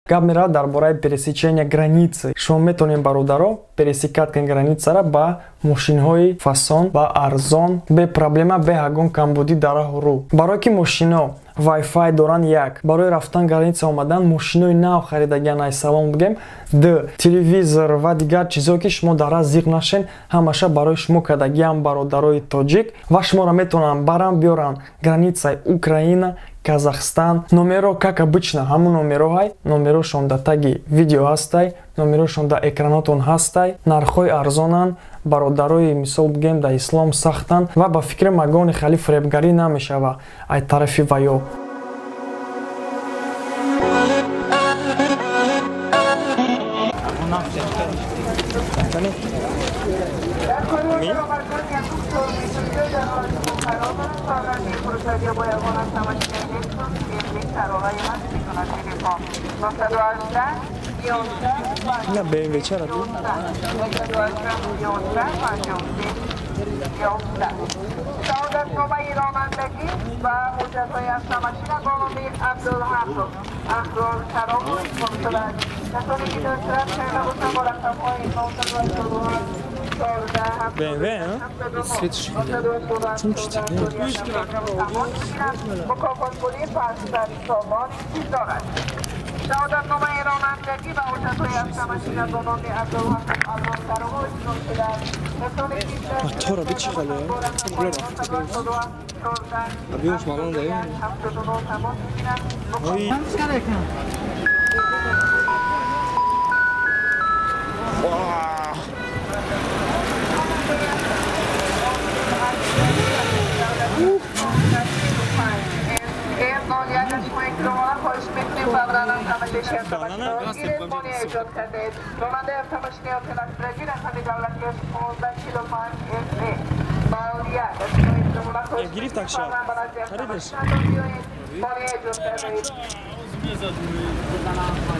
Гап меравад дар бораи пересечения границы. Шумо метавонед, бародаро, пересекать кунед границара ба мошинҳои фасон ва арзон, бе проблема, бе ҳагон камбудӣ дар раҳу рӯ. Барое ки мошино Wi-Fi доранд, як барои рафтан граница омадан мошинои нав харидагиан, ай салон бигем, д телевизор ва дигар чизое ки шумо дар раҳ зиқ нашен, ҳамаша барои шумо кардагиам бародарои тоҷик ва шуморо метавонанд барам биёранд границаи Украина, Казахстан. Номеро, как обычно, ҳамун номероҳай, номерошон дар таги видео ҳастай, номерошон дар экранотон ҳастай. Нархҳои арзонанд бародарои, мисол бигем, дар ислом сахтанд ва ба фикри магони хали фиребгарӣ намешава ай тарафи ваё. На BMW чара ту? BMW, а? Свет Чун чӣ? Мотора би чӣ хеле? Абиёш малон даё. Ой. Гирифт акша. Харидаш.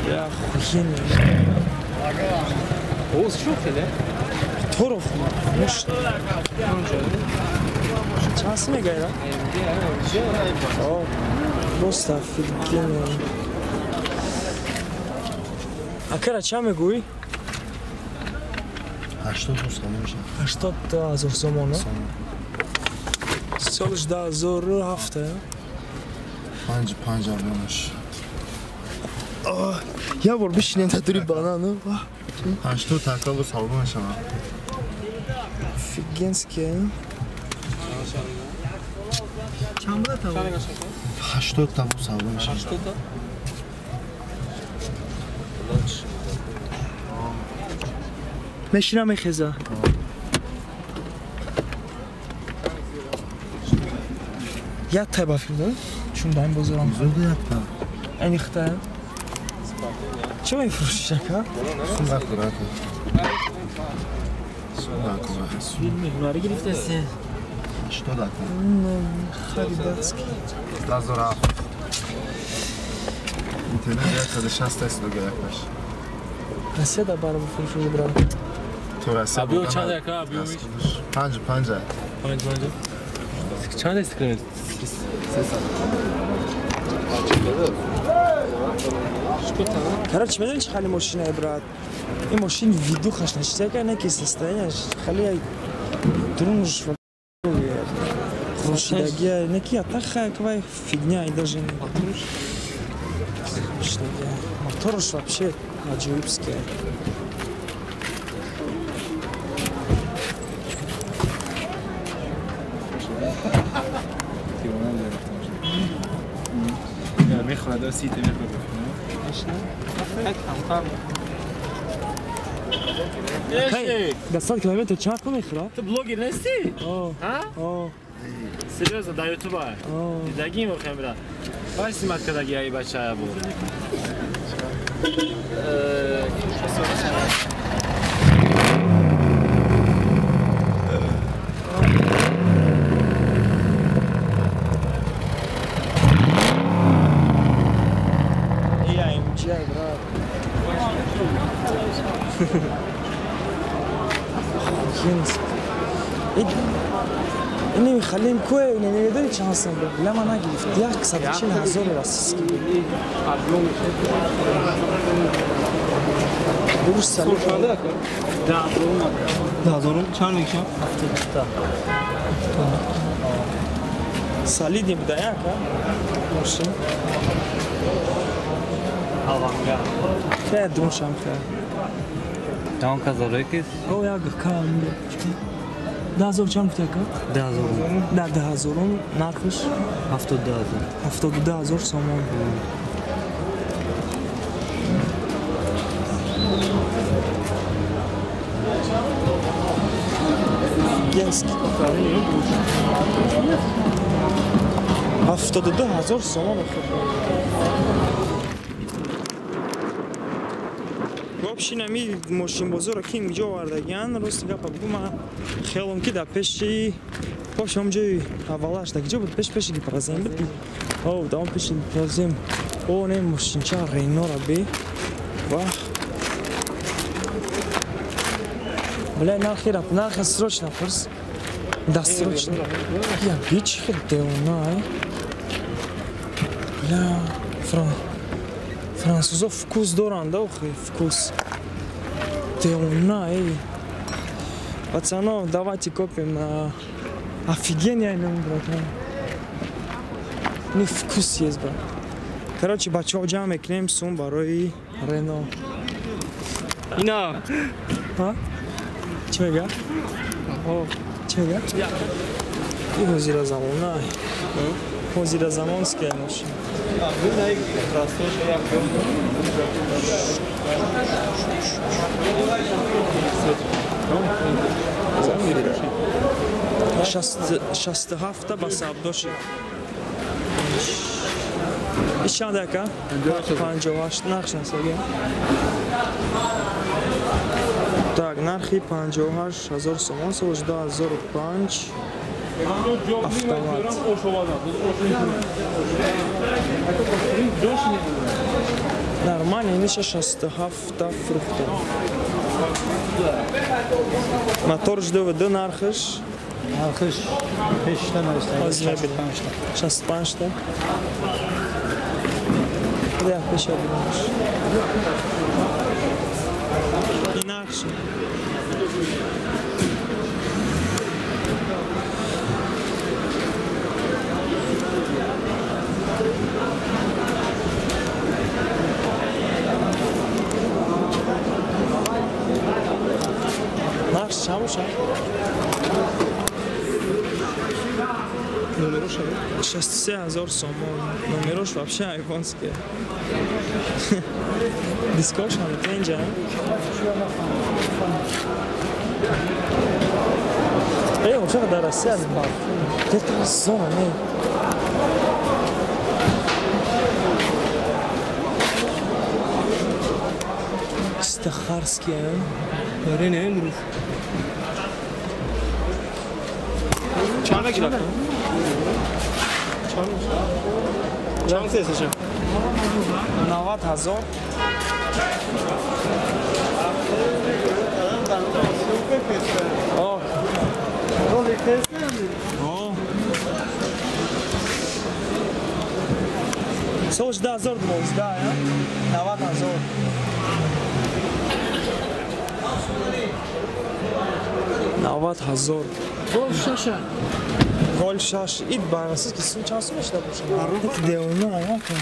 Я охуенный. Оз чӣ хеле? Торов. Чанд сум мегайра? Просто офигенно. Акара чанд мегӯӣ? 80 сомон мешавад. 80 ҳазор сомон? Солиш 2007. 5 абонаш. Я бор бишинем татури банану. 80 така бо савдо мешавад. Офигенский. Чанд буда та? 80 та бо савдо мешавад. 80 та? Мешина мехеза. Як тай ба филм, чун ба ин бозорам. Зуд як та. Анихта. Чӣ мефурӯшиш ака? Ҳунари гирифтаси? 80 ака. Харидацки. 2007. Интернет 160 аст дугиракаш. Россия да бар бифурӯши брат. То Россия. Абиё чанд ака абиё? 5 5. 5 5. Чанд аст кредит? Короче, медонӣ чӣ хали мошинае, брат? Ин мошин видухаш начитака не ки состоянияш хали дурунш хуршидагия не ки атаха квай фигня и даже не моторш вообще аҷоибская. Мехӯрад, сите мехӯрад. До 100 километров чанд пул мехӯрад? Ту блогер нести? Ҳа? Серьёзно, дар ютуба? Дидагӣ мехоҳем бира. Вай симат кардаги ай бачая бу. Ини халим куе, не медонӣ чанд сом буд? Лама нагирифт. 140 ҳазор российский буд. Дуруш салид. 10,000 чанд мекшам? 72. Солидный буда, яка? Мошин. Авангард. Хе, дуншам хе. Там казарекис? О, як кам. 10,000 чанд гуфта яка? 10,000. Да, 10,000 нархш 72,000. 72,000 сомон. Офигенский. 72,000 сомон. Вообще нами мошинбозоро ки инҷо овардагиян, рости гапа бугу, ман хиёлам ки дар пеши вообще он ҷои аввалаш дар киҷо буд, пеши гипрозем буд. О, дар он пеши гипрозем. О, не мошинча Ренора би. Вах. Бля, нархи срочно пурс. Да, срочно. Я бич девона, ай. Бля, французо вкус доранд, да, охи, вкус. Девона, эй. Пацанов, давайте купим. Офигенный аймем, братан. Не вкус есть, брат. Короче, бачо ҷамъ мекунем сум барои Рено. Ина. Ҳа? Чӣ мега? Чӣ мега? И ҳозира замона. Ҳозира замонская мошина. 67 ба сабдо шид. Иш чанд яка? 58. Нарх насага. Так, нархи 58,000 сомон, соли 2005. Автомат. Нормально, ниша 67 фрукта. Мотор ждёт нархиш. Нархиш 65. 65. Да, пеша бинаш. И нархши. Нархш чанд бошад? 63,000 сомон. Номерош вообще айфонские. Дискош ҳам пенҷа. Эй, вообще дар Россия где-то зона, не. Стахарский, а? Оре, не, имрӯз. Чанд мегирад? Чанд сесаша? 90,000. О. О. Соли 2012, я? 90,000. 90,000. Гол шаша. Гол шаш. Ид барасыз ки сум чанд сум мешуда бошад? Девона, яка.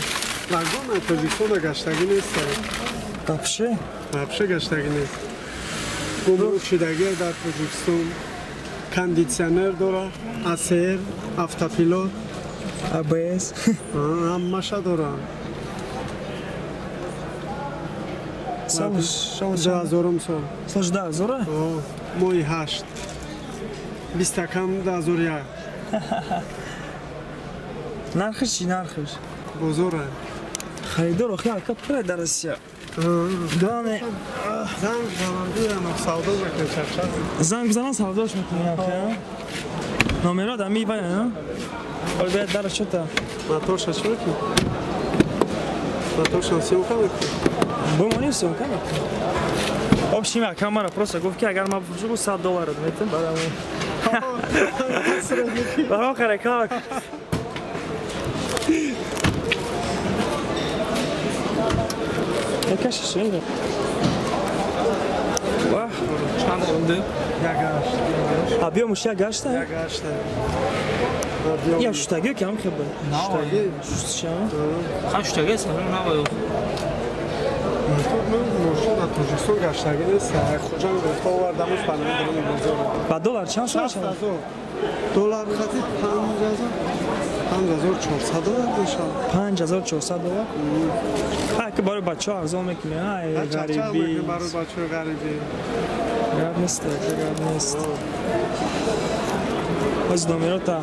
Лагона Тоҷикистона гаштагӣ нест. Вообще? Вообще гаштагӣ нест. Гумрук шидагӣ дар Тоҷикистон. Кондитсионер дора, АСР, автопилот, АБС. Ҳамаша дора. Сол 2000 сол. Сол 2000? Моҳи 8. 21 2001. Нархиш чӣ нархиш? Бозора. Харидор охи ака пура дар Россия. Главное занг бизананд, савдо мекунанд чапчап. Занг бизананд, савдош мекунанд, охи. Номеро да ми бая, а? Ой, бая дар чота. Моторша чӣ мекунӣ? Моторша съёмка мекунӣ? Бумонӣ съёмка мекунӣ. Общем, ака мара просто гуфт ки агар ман бифурӯшам $100 метам барам. Барам харе как. Якашиш инга. Вах. Чанд олди? Як гашт. А биё муш як гашта? Як гашта. Я шуштаги кам хеба? Шуштаги. Шуштаги. Ха шуштаги сарам навай. Мошин дар Тоҷикистон гаштагӣ нест. Хуҷанд гирифта овардамуш ба намедонам бозор. Ба доллар чанд сом мешавад? Доллар хати 5400 доллар мешавад. 5400 доллар? Ҳа, ки барои бачаҳо арзон мекунӣ, ай ғарибӣ. Барои бачаҳои ғарибӣ. Гап нест, гап нест. Ҳоз номерота.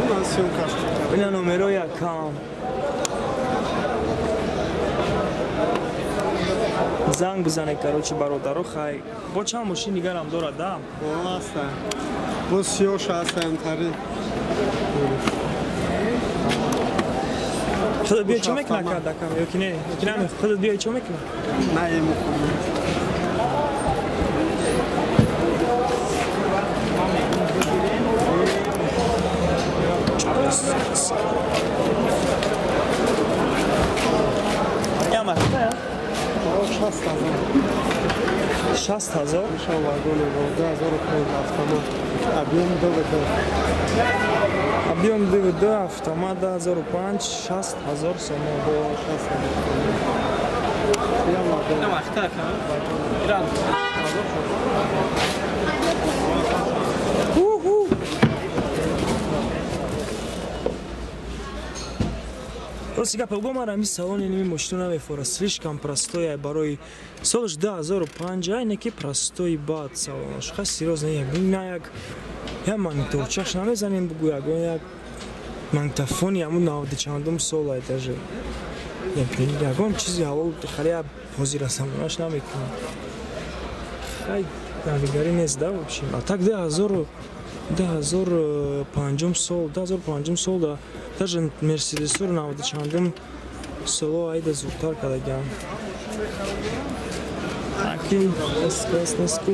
Ман съёмкаш кардам. Ина номеро якам. Занг бизане, короче, бародаро, хай. Бо чанд мошин дигарам дорад, да? Бо аста. Бо сиёш астаям тари. Худат биё чо мекуна кардакам, ё ки не? Ё ки наме? Худат биё чо мекуна? На, емухам. Я марта, я? 60 000. 60 000? Иншаллах, голи, 2005 автомат. Объем ДВД. Объем ДВД, автомат 2005, 60 000 сомон. 60 000. Я марта, Иран. Рости гап, бо ман ҳамин салони ними мошину намефора, слишком простой барои солаш 2005, ай не ки простой бад салонаш. Хай серьёзно, на як я мониторчаш намезанем бугу ягон як магнитофони ҳамун 92 сол ай даже. Ягон чизи ҳалол хали я ҳозир самонаш намекунам. Хай навигарӣ нест, да, в общем. А так 2005 сол, 2005 сол да даже Мерседесур 92 соло айда зудтар кардагиам. Аки, СКС неску.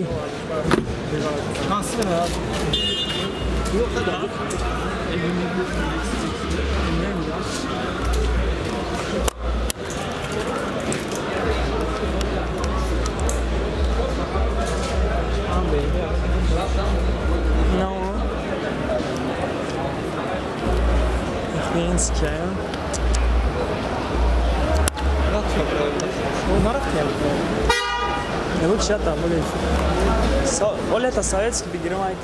No. Украинская. Ну, лучше там, или... Оля, это советский бегером, а это...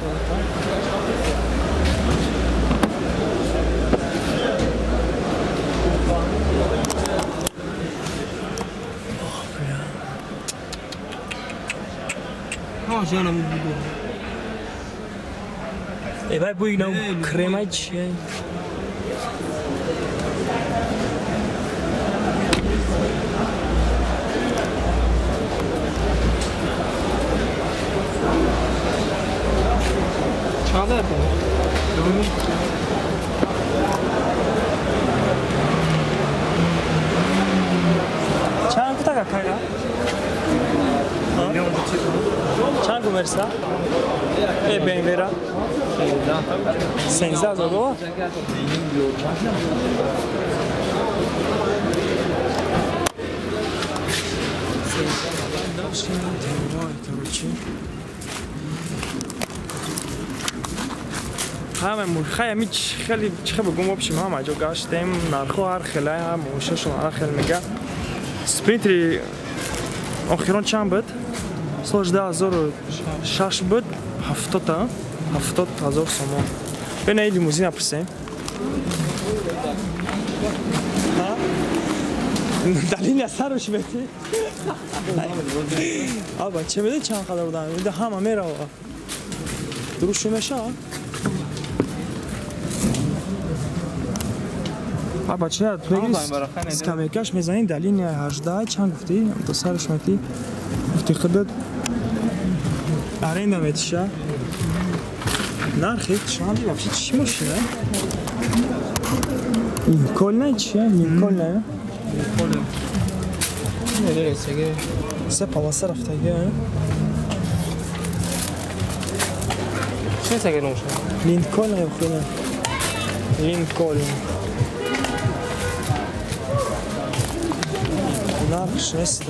Эй, вай, буй, ну, кремач. Чанд кутага кайра? Чанд гумерса? Э, БМВ-ра? 13 доллар? Ҳама хай ами хеле чихе бигум, в общем, ҳама ҷо гаштем, нархҳо ҳар хелай, ҳар мошинашон ҳар хел мега. Спринтери охирон чанд буд? Солаш 2006 буд, 70 000 сомон. Бена и лимузина пурсем. Дар линия саруш мети? Аба, че медони чанд қадар будам? Ҳама мерава. Дуруст мешава? Аба, че мегири скамейкаш мезанӣ дар линия 18 чанд гуфтӣ? То сараш мети? Гуфти худат аренда метиша. Нархи чанди вообще чӣ мошина? Линкольн чи? Линкольн? Линкольн. Се полоса рафтаги, а? Чӣ саги номша? Линкольн ё хуна? Линкольн. Нархш нест.